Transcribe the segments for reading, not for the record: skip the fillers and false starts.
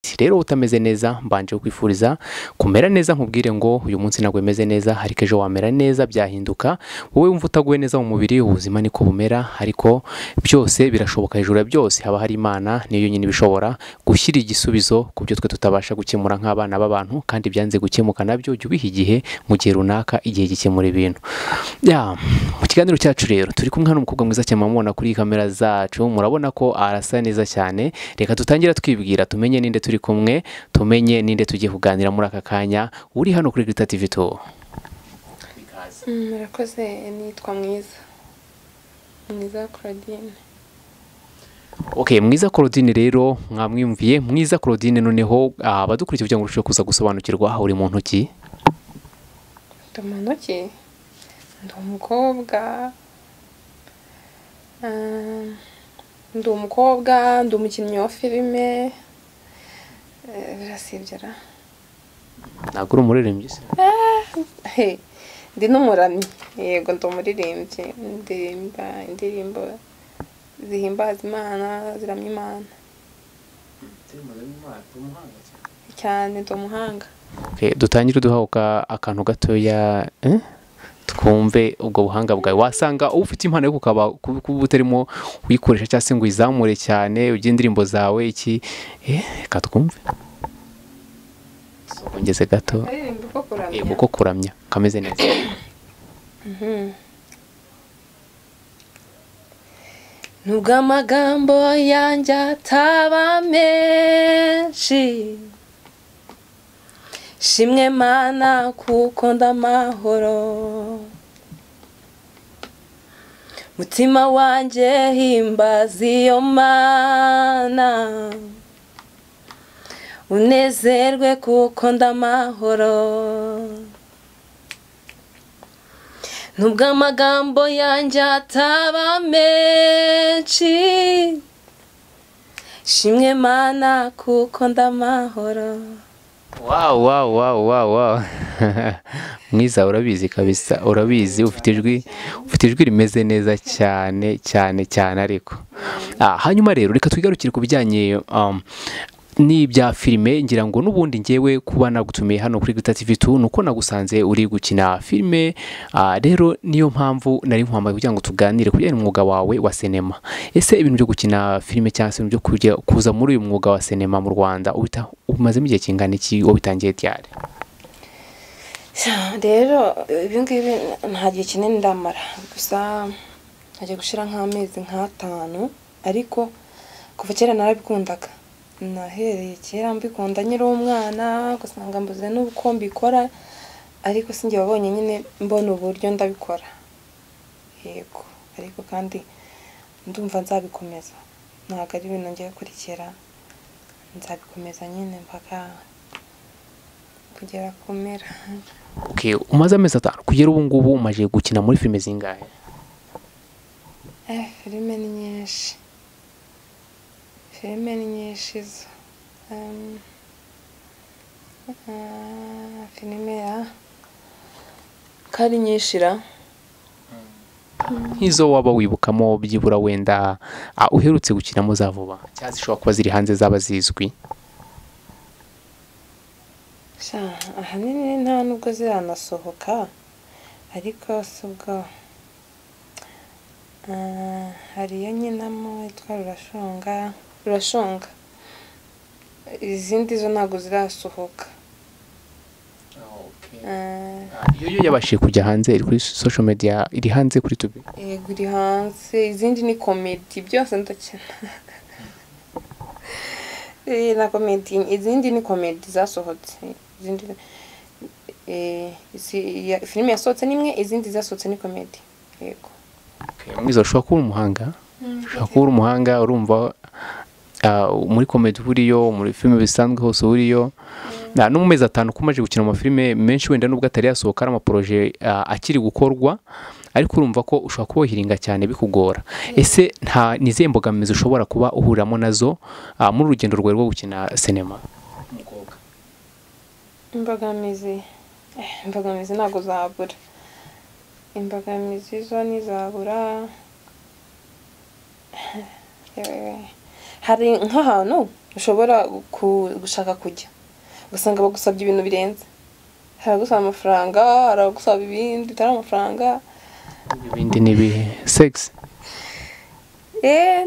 Right, rero utameze neza mbanje kwifuriza kumera neza, nkubwire ngo uyu munsi ntabwo meze neza ariko ejo wamera neza, byahinduka. Wowe wumva utaguwe neza mu mubiri, ubuzima niko bumera, ariko byose birashoboka. Hejuru ya byose haba hari Imana, niyo nyine ibishobora gushyira igisubizo ku byo twe tutabasha gukemura nk'abana b'abantu, kandi byanze gukemuka nabyo jya ubiha igihe, mu gihe runaka igihe gikemura ibintu. Ya, mu kiganiro cyacu rero turi kumwe n'umukobwa mwiza cyane mubona kuri kamera zacu, murabona ko arasa neza cyane. Reka dutangira twibwira, tumenye ninde turi kumwe, tumenye ninde tugiye kuganira muri aka kanya uri hano kuri Grita TV 2. Murakoze, nitwa Mwiza. Mwiza Claudine. Okay, Mwiza Claudine rero mwamwimviye. Mwiza Claudine, noneho abadukurikiye kugira ngo urusheho kuza gusobanukirwa, uri mu ntoki? Ndi mu ntoki, ndi umukobwa, ndi umukobwa, ndi umukinnyi wa filime, birasibyara. Ntabwo uri umuririmbyi se? Ndi n'umuramyi, yego ndi umuririmbyi, ndirimba indirimbo zihimbaza Imana, ziramya Imana cyane, ndi umuhanga. Okay, dutangire duhabuka akantu gatoya, twumve ubwo buhanga bwawe. Wasanga ufite impano yo kukaba kuba utarimo uyikoresha cyangwa se ngo uyizamure cyane, ujye indirimbo zawe iki, reka twumve. Ongeze gato. Kuko kuramya kameze neza. Nubwo amagambo yanjye ataba menshi, shimwe Mana kuko ndamahoro, mutima wanjye himbaza iyo Mana, unezerwe kuko ndamahoro. Nubwo amagambo yanjye ataba menshi, shimwe Mana kuko ndamahoro. Wow, wow, wow, wow, wow. Mwiza urabizi kabisa, urabizi, ufite ijwi rimeze neza cyane cyane cyane. Ariko hanyuma rero reka twigarukire ku bijyanye n'ibya filime. Ngira ngo n'ubundi ngewe kuba nagutumiye hano kuri Grita TV 2 nuko nagusanze uri gukina filime, rero niyo mpamvu nari nkwambaye kugira ngo tuganire ku bijyanye n'umwuga wawe wa sinema. Ese ibintu byo gukina filime cyangwa se ibintu byo kuza muri uyu mwuga wa sinema mu Rwanda umazemo igihe kingana iki, wabitangiye ryari? Rero ibi ngibi nta gihe kinini ndamara, gusa ngiye gushira nk'amezi nk'atanu, ariko kuva kera narabikundaga. Nahereye kera mbikunda nkiri umwana, gusanga mbuze n'uko mbikora, ariko sinjye wabonye nyine mbona uburyo ndabikora. Yego, ariko kandi ndumva nzabikomeza, ntabwo ari ibintu ngiye kurikira, nzabikomeza nyine mpaka kugera kumera. Okay, umaze amezi 5 kugera ubu ngubu umaze gukina muri filime zingahe? Filime ni nyinshi. Filime ni nyinshi zo. Filime ya kari nyinshi ra. Nk'izo waba wibukamo byibura wenda uherutse gukinamo za vuba, cyangwa zishobora kuba ziri hanze zaba zizwi? Ahanini nta nubwo ziranasohoka, ariko si ubwo hari iyo nkinamo yitwa Rurashonga, Rurashonga, izindi zo ntabwo zirasohoka. Iyo yabashije kujya hanze iri kuri social media, iri hanze kuri YouTube? Yego iri hanze, izindi ni comedy, byose ndakina. Na comedy, izindi ni comedy zasohotse, izindi filime yasohotse nimwe, izindi zasohotse ni comedy. Yego. Mwiza, ushobora kuba umuhanga, ushobora kuba umuhanga, urumva muri comedy buriyo, muri filime bisanzwe hose buriyo. No mu mezi 5 kumaje gukina amafilime menshi, wenda nubwo atari yasohoka ari amaproje akiri gukorwa, ariko urumva ko ushobora kuba wihiringa cyane bikugora. Ese nta nizihe mbogamizi ushobora kuba uhuriramo nazo muri urugendo rwawe rwo gukina sinema? Imbogamizi, imbogamizi ntabwo zabura, imbogamizi zo ntizabura. Hari nk'ahantu ushobora gushaka kujya, ugasanga bagusabye ibintu birenze. Hari abagusaba amafaranga, hari abagusaba ibindi bitari amafaranga. Ibindi ni ibihe? Sex?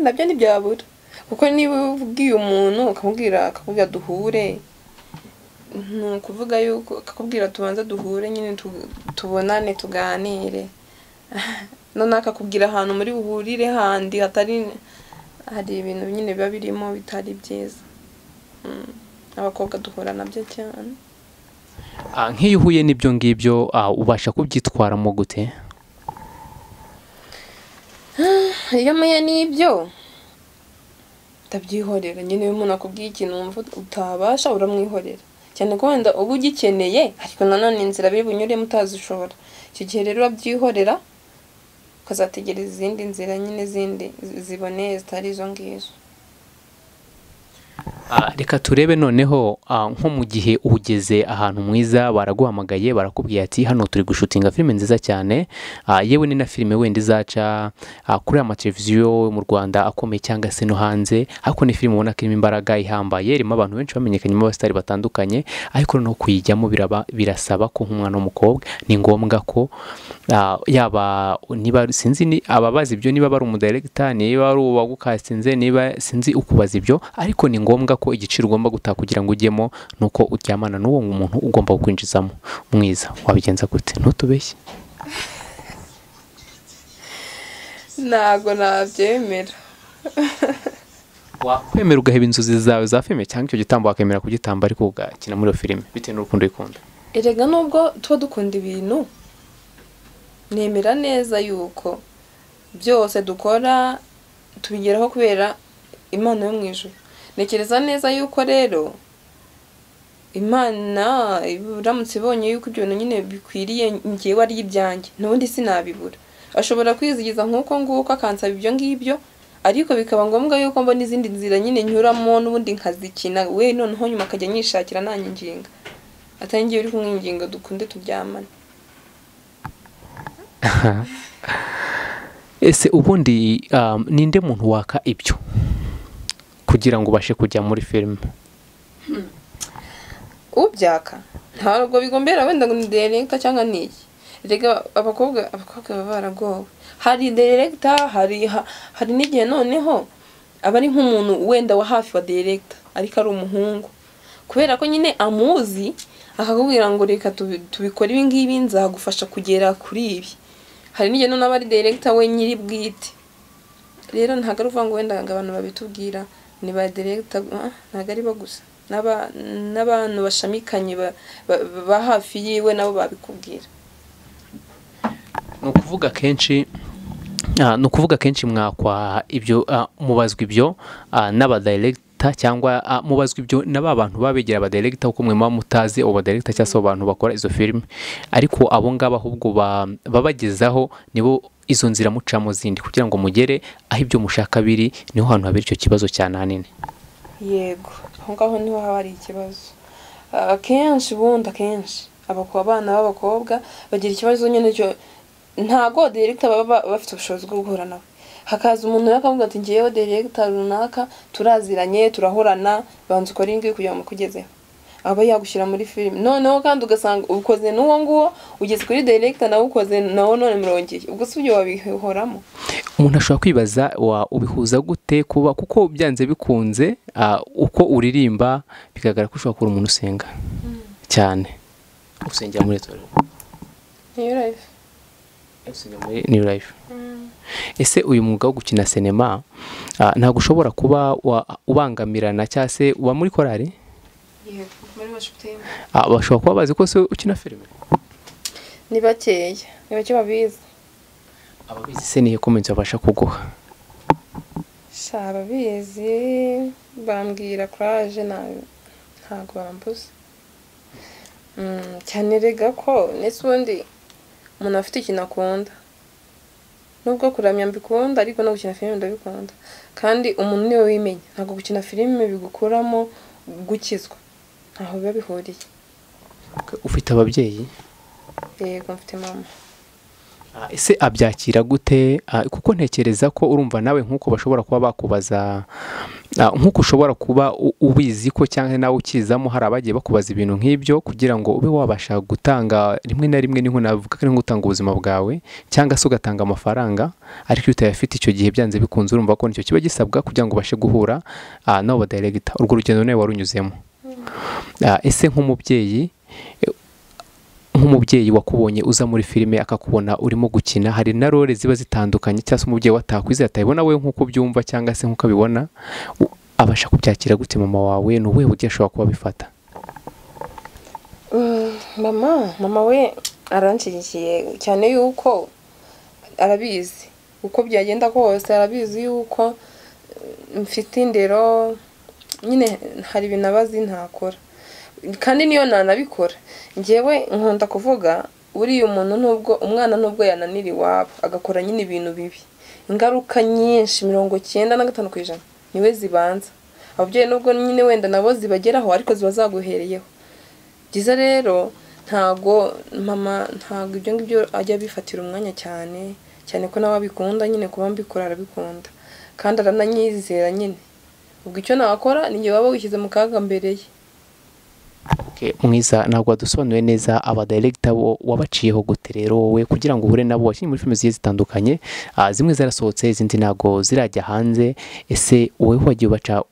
Nabyo ntibyabura, kuko niba ubwiye umuntu ukamubwira, akakubwira duhure, ni ukuvuga yuko akakubwira tubanze duhure nyine, tubonane tuganire, noneho akakubwira ahantu muri buhurire handi hatari, hari ibintu nyine biba birimo bitari byiza. Abakobwa duhura nabyo cyane. Nk'iyo uhuye n'ibyo ngibyo, ubasha kubyitwaramo gute? Iyo mpuye n'ibyo ndabyihorera nyine. Iyo umuntu akubwiye ikintu wumva utabasha, uramwihorera, cyane ko wenda uba ugikeneye, ariko nanone inzira biri bunyuremo utazishobora. Icyo gihe rero urabyihorera, ukazategereza izindi nzira nyine zindi ziboneye zitari izo ngizo. Reka turebe noneho, nko mu gihe ugeze ahantu mwiza, baraguhamagaye, barakubwiye ati hano turi gushutinga filime nziza cyane, yewe ni na filime wenda izaca kuri aya mateleviziyo mu Rwanda akomeye cyangwa se no hanze, ariko ni filime ubona ko irimo imbaraga ihambaye, irimo abantu benshi bamenyekanye, abasitari batandukanye, ariko noneho kuyijyamo birasaba ko nk'umwana w'umukobwa ni ngombwa ko yaba niba sinzi ni ababazi ibyo, niba bari umudirector, niba ari uwagukasinze, niba sinzi ukubaza ibyo, ariko ni ngombwa ko igiciro ugomba gutaha kugira ngo ujyemo nuko uryamana n'uwo muntu ugomba kukwinjizamo. Mwiza, wabigenza gute? Ntutubeshye. Ntago nabyemera. Wakwemera ugaheba inzozi zawe za filime, cyangwa icyo gitambo wakemera kugitamba ariko ugakina muri iyo filime bitewe n'urukundo uyikunda? Erega nubwo tuba dukunda ibintu, nemera neza yuko byose dukora tubigeraho kubera Imana yo mu ijuru. Ntekereza neza yuko rero Imana iramutse ibonye yuko ibyo bintu nyine bikwiriye njyewe ari ibyanjye, n'ubundi sinabibura. Ashobora kwizigiza nk'uko nguko akansaba ibyo ngibyo, ariko bikaba ngombwa yuko mbona izindi nzira nyine nyuramo n'ubundi nkazikina, we noneho nyuma akajya anyishakira nanyinginga, atari njyewe uri kumwinginga dukunde turyamane. Ese ubundi ninde muntu waka ibyo kugira ngo ubashe kujya muri filime? Ubyaka ntabwo bigombera wenda ngo ni director cyangwa ni iki. Erega abakobwa baba baragowe. Hari director, hari n'igihe noneho aba ari nk'umuntu wenda wa hafi wa director ariko ari umuhungu, kubera ko nyine amuzi akakubwira ngo reka tubikore ibi ngibi, nzagufasha kugera kuri ibi. Hari n'igihe noneho aba ari director we nyiri bwite. Rero ntabwo ari ukuvuga ngo wenda ngo abantu babitubwira ni ba director, ntabwo ari bo gusa, n'abantu bashamikanye ba hafi yiwe nabo babikubwira. Ni ukuvuga kenshi mwakwa ibyo, mubazwa ibyo n'abadirector, cyangwa mubazwa ibyo n'aba bantu babegera abadirector, kuko mwe muba mutazi abo badirector cyangwa se abo bantu bakora izo filime, ariko abo ngabo ahubwo babagezaho nibo izo nzira mucamo zindi kugira ngo mugere aho ibyo mushaka biri, niho hantu habera icyo kibazo cyane ahanini. Yego, aho ngaho niho haba hari ikibazo. Akenshi ubundi akenshi abana b'abakobwa bagira ikibazo nyine cyo ntago director baba bafite ubushobozi bwo guhura nawe. Hakaza umuntu rero akavuga ati ngewe director runaka turaziranye, turahorana, banza ukore ngiye kugira ngo mukugezeho, aba yagushyira muri filime. Noneho kandi ugasanga ukoze n'uwo nguwo, ugeze kuri director nawe ukoze nawo, none murongeye, ubwo si ibyo wabihoramo. Umuntu ashobora kwibaza ubihuza gute kuba, kuko byanze bikunze uko uririmba bigaragara ko ushobora kuba umuntu usenga cyane. Usengera muri itorero New Life. Usengera muri New Life. Ese uyu mwuga wo gukina sinema ntabwo ushobora kuba ubangamirana cyangwa se uba muri korali? Yego, muri worship team. Bashobora kuba bazi ko se ukina filime? Ni bakeya, ni bake babizi. Ababizi se nihe comments babasha kuguha? Sha, ababizi bambwira courage, ntabwo bambuza. Cyane rega ko nese ubundi umuntu afite ikintu akunda, nubwo kuramya mbikunda ariko no gukina filime ndabikunda, kandi umuntu niwe wimenya. Ntabwo gukina filime bigukuramo gukizwa, ntaho biba bihuriye. Ufite ababyeyi? Yego, mfite mama. Ese abyakira gute? Kuko ntekereza ko urumva nawe nk'uko bashobora kuba bakubaza Nk'uko ushobora kuba ubizi ko cyangwa nawe ukizamo hari abagiye bakubaza ibintu nk'ibyo kugira ngo ube wabasha gutanga, rimwe na rimwe niho navuga ko ari nko gutanga ubuzima bwawe cyangwa se ugatanga amafaranga, ariko iyo utayafite icyo gihe byanze bikunze urumva ko nicyo kiba gisabwa kugira ngo ubashe guhura n'abo badiregita. Urwo rugendo nawe warunyuzemo. Ese nk'umubyeyi wakubonye uza muri filime akakubona urimo gukina, hari na role ziba zitandukanye cyangwa se umubyeyi watakwizera atayibona we nk'uko ubyumva cyangwa se nk'uko abibona, abasha kubyakira gute mama wawe? Ni ubuhe buryo ashobora kuba abifata? Mama we aranshyigikiye cyane, yuko arabizi uko byagenda kose, arabizi yuko mfite indero nyine, hari ibintu abazi ntakora, kandi niyo nanabikora. Njyewe nkunda kuvuga uriya umuntu nubwo umwana nubwo yananira iwabo agakora nyine ibintu bibi, ingaruka nyinshi 95% niwe zibanza. Ababyeyi nubwo nyine wenda nabo zibageraho ariko ziba zaguhereyeho. Byiza rero ntago mama, ntago ibyo ngibyo ajya abifatira umwanya cyane cyane, ko nawe abikunda nyine, kuba mbikora arabikunda kandi arananyizera nyine. Ubwo icyo nakora ni njye waba wishyize mu kaga mbere ye. Mwiza, ntabwo wadusobanuye neza abadiregita bo wabaciyeho gute rero wowe kugira ngo uhure nabo? Wakinnye muri filime zigiye zitandukanye, zimwe zarasohotse izindi ntabwo zirajya hanze. Ese wowe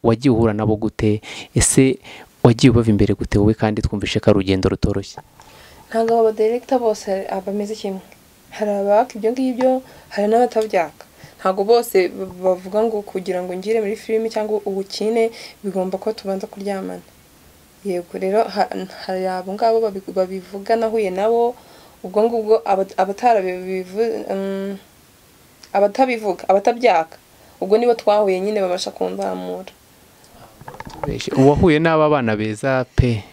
wagiye uhura nabo gute? Ese wagiye ubava imbere gute wowe, kandi twumvishe ko ari urugendo rutoroshye? Ntabwo abadiregita bose bameze kimwe, hari abaka ibyo ngibyo, hari n'abatabyaka. Ntabwo bose bavuga ngo kugira ngo ngire muri filime cyangwa ubukine bigomba ko tubanza kuryamana. Yego rero hari abo ngabo babivuga, nahuye nabo ubwo ngubwo, abatabivuga, abatabyaka, ubwo nibo twahuye nyine babasha kunzamura. Uwahuye n'aba bana beza pe,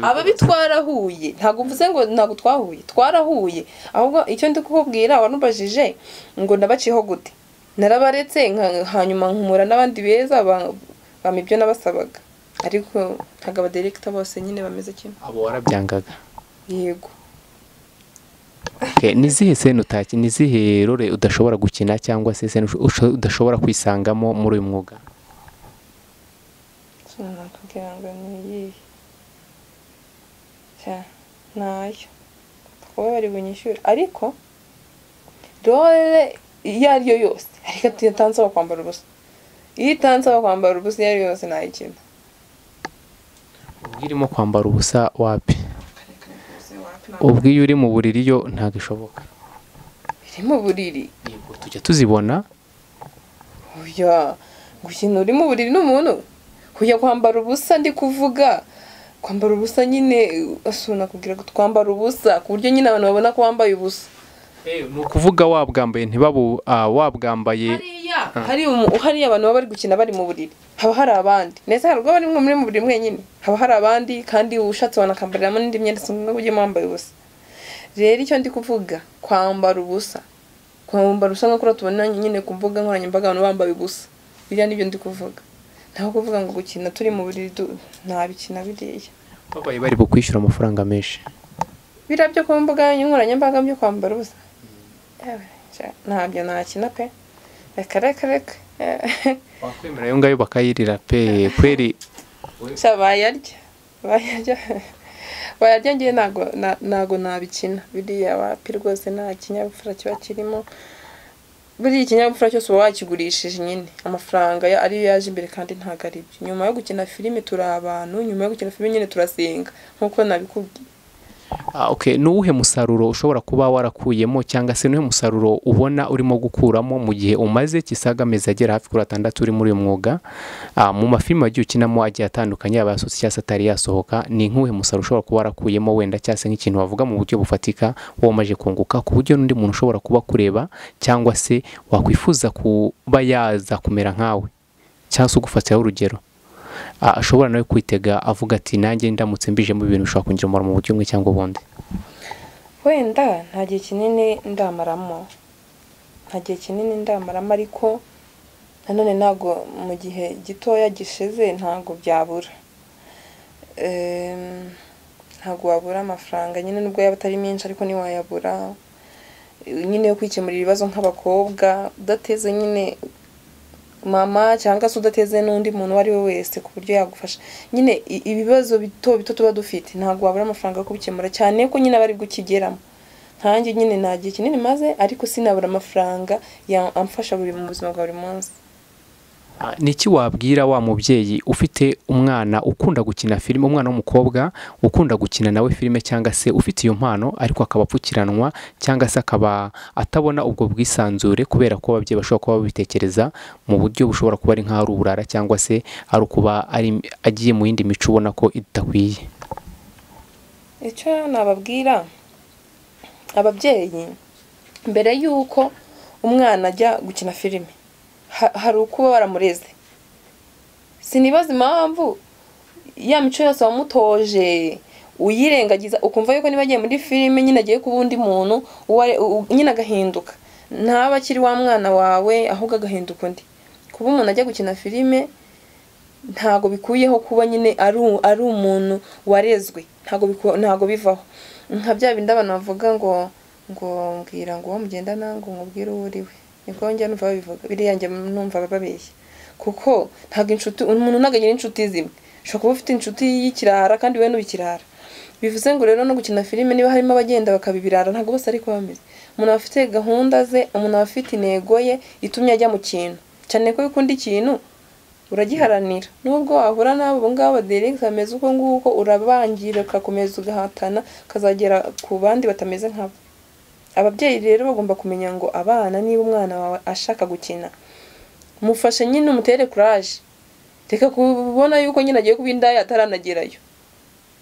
ababi twarahuye, ntabwo mvuze ngo ntabwo twahuye, twarahuye. Ahubwo icyo ndi kukubwira wanubajije ngo nabaciyeho gute, narabaretse hanyuma nkumura n'abandi beza bampa ibyo nabasabaga. Ariko ntabwo abadiregita bose nyine bameze kimwe. Abo warabyangaga? Yego. Nizihe sene utaki, nizihe role udashobora gukina cyangwa se sene udashobora kwisangamo muri uyu mwuga? Nakubwira ngo ni iyihe? Ntayo kuba bari bunyishyure, ariko role iyo ari yo yose, ariko itansaba kwambara ubusa, iyo itansaba kwambara ubusa iyo ari yo yose nayikina. Ubwo irimo kwambara ubusa wapi? Ubwo iyo uri mu buriri yo ntabwo ishoboka. Iri mu buriri? Yego, tujya tuzibona. Oya, gukina uri mu buriri n'umuntu kujya kwambara ubusa, ndi kuvuga kwambara ubusa nyine, asuna kubwira ko twambara ubusa ku buryo nyine abantu babona ko wambaye ubusa. Ni ukuvuga wabwambaye ntibabu wabwambaye. Hariya abantu baba bari gukina bari mu buriri, haba hari abandi ndetse hari ubwo bari muri mu buriri mwenyine, haba hari abandi kandi ushatse wanakambariramo n'indi myenda, si ngombwa ujye wambaye ubusa. Rero icyo ndi kuvuga kwambara ubusa, kwambara ubusa nk'uko tubona nyine ku mbuga nkoranyambaga abantu bambaye ubusa, biriya nibyo ndi kuvuga. Ntaho kuvuga ngo gukina turi mu buriri ntabikina biriya. Babaye bari bukwishyura amafaranga menshi. Biriya byo ku mbuga nkoranyambaga byo kwambara ubusa, ntabyo nakina pe, reka reka reka. Wakwemera ayo ngayo bakayirira pe kweri? Bayarya, ngiye ntago nabikina biriya wapi rwose, nta kinyabupfura kiba kirimo. Buriya ikinyabupfura cyose uba wakigurishije nyine, amafaranga ariyo yaje imbere kandi ntabwo ari byo. Nyuma yo gukina filime turi abantu, nyuma yo gukina filime nyine turasenga nk'uko nabikubwiye. Okay, ni uwuhe musaruro ushobora kuba warakuyemo cyangwa se ni uwuhe musaruro ubona urimo gukuramo mu gihe umaze kisaga amezi agera hafi kuri 6 uri muri uyu mwuga? Mu mafilime wagiye ukinamo agiye atandukanye, yaba yasohotse cyangwa se atari yasohoka, ni nk'uwuhe musaruro ushobora kuba warakuyemo wenda cyangwa se nk'ikintu wavuga mu buryo bufatika wowe umaze kunguka, ku buryo n'undi muntu ushobora kuba kureba cyangwa se wakwifuza kuba yaza kumera nkawe cyangwa se ugufatiraho urugero, ashobora nawe kwitega avuga ati nanjye ndamutse mbijemo ibintu bishobora kungira umumaro mu buryo bumwe cyangwa ubundi? Wenda nta gihe kinini ndamaramo, nta gihe kinini ndamaramo, ariko nanone ntabwo mu gihe gitoya gishize ntabwo byabura. Ntabwo wabura amafaranga nyine, nubwo yaba atari menshi ariko ntiwayabura nyine yo kwikemurira ibibazo nk'abakobwa udateze nyine mama cyangwa se udateze n'undi muntu uwo ari we wese ku buryo yagufasha. Nyine ibibazo bito bito tuba dufite ntabwo wabura amafaranga yo kubikemura, cyane ko nyine aba ari gukigeramo. Nkanjye nyine nta gihe kinini maze, ariko sinabura amafaranga amfasha buri mu buzima bwa buri munsi. Niki wabwira wa mubyeyi ufite umwana ukunda gukina filime, umwana w'umukobwa ukunda gukina nawe filime, cyangwa se ufite iyo mpano ariko akaba apfukiranwa cyangwa se akaba atabona ubwo bwisanzure kubera ko ababyeyi bashobora kuba babitekereza mu buryo bushobora kuba ari nk'aho ari uburara cyangwa se ari ukuba agiye mu yindi mico ubona ko idakwiye? Icyo nababwira ababyeyi, mbere y'uko umwana ajya gukina filime hari ukuba waramureze. Sinibaza impamvu ya mico yose wamutoje uyirengagiza, ukumva yuko niba agiye muri filime nyine agiye kuba undi muntu, nyine agahinduka, ntaba akiri wa mwana wawe ahubwo agahinduka undi. Kuba umuntu ajya gukina filime ntago bikuyeho kuba nyine ari umuntu warezwe, ntago bivaho. Nka bya bindi abantu bavuga ngo mbwira ngo uwo mugendana ngo nkubwire uwo uri we, niko njya numva babivuga, biriya njya numva babeshya, kuko ntago inshuti umuntu ntago agira inshuti zimwe. Ushobora kuba ufite inshuti y'ikirara kandi we n'ubikirara. Bivuze ngo rero no gukina filime niba harimo abagenda bakabibirara, ntago bose ariko bameze. Umuntu aba afite gahunda ze, umuntu aba afite intego ye itumye ajya mu kintu, cyane ko ukunda ikintu uragiharanira. Nubwo wahura n'abo ngabo direct bameze uko nguko, urabangira ugakomeza ugahatana ukazagera ku bandi batameze nkabo. Ababyeyi rero bagomba kumenya ngo abana, niba umwana wawe ashaka gukina mufashe nyine umutere courage, reka kubona yuko nyine agiye kuba indaya ataranagerayo,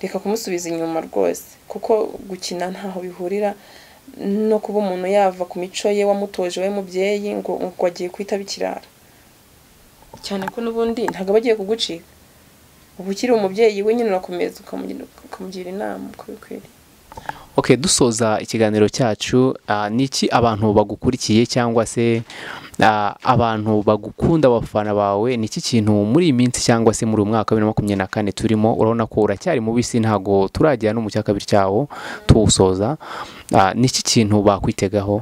reka kumusubiza inyuma rwose, kuko gukina ntaho bihurira no kuba umuntu yava ku mico ye wamutoje we mubyeyi ngo agiye kwita bikirara, cyane ko n'ubundi ntabwo bagiye kugucika. Ubu ukiri umubyeyi we nyine urakomeza ukamugira inama uko bikwiriye. Okay, dusoza ikiganiro cyacu, niki abantu bagukurikiye cyangwa se abantu bagukunda abafana bawe, niki kintu muri iyi minsi cyangwa se muri uyu mwaka wa 2024 turimo, urabona ko uracyari mubisi ntago turagera no mu cya kabiri cyawo tuwusoza, niki kintu bakwitegaho?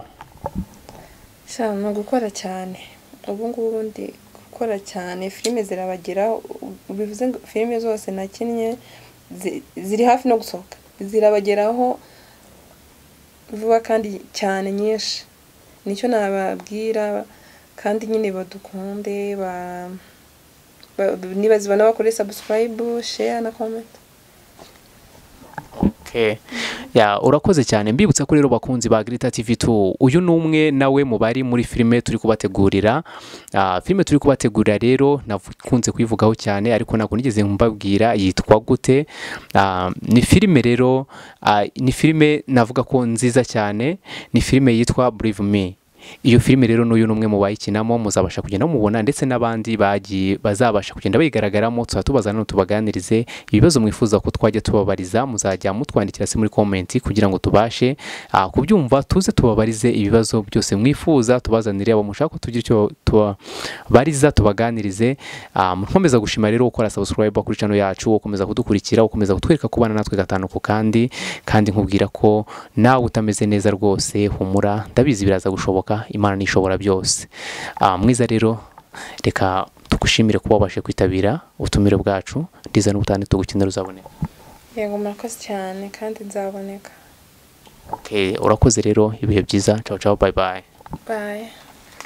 Cyane gukora cyane, ubu ngubu ndi gukora cyane, filime zirabageraho, bivuze ngo filime zose nakinnye ziri hafi no gusohoka, zirabageraho vuba kandi cyane nyinshi. Nicyo nababwira, kandi nyine badukunde, niba zibona bakore subscribe, share na comment. Okay. Ya, urakoze cyane. Mbibutsa ko rero bakunzi ba Grita TV2, uyu numwe nawe mu bari muri filime turi kubategurira. Filime turi kubategurira rero nakunze kuyivugaho cyane ariko ntabwo nigeze mbabwira yitwa gute. Ni filime rero, ni filime navuga ko nziza cyane, ni filime yitwa Believe Me. Iyo filime rero n'uyu numwe mu bayikinamo muzabasha kugenda mubona, ndetse n'abandi bagiye bazabasha kugenda bayigaragaramo, tuzatubazana no tubaganirize ibibazo mwifuza ko twajya tubabariza, muzajya mutwandikira se muri comment kugira ngo tubashe kubyumva, tuze tubabarize ibibazo byose mwifuza, tubazanire abo mushaka ko tugira icyo tubabariza tubaganirize. Nkomeza gushima rero ukora subscribe kuri channel yacu, ukomeza kudukurikira, ukomeza kutwereka kubana natwe gatanu ku kandi nkubwira ko nawe utameze neza rwose, humura, ndabizi biraza gushoboka, Imana nishobora byose. Mwiza rero reka tugushimire kuba wabashe kwitabira ubutumire bwacu, ndiza n'ubutane tugukenera uzaboneka. Yego, murakoze cyane kandi nzaboneka. Okay, urakoze rero, ibihe byiza. Ciao ciao, bye bye. Bye.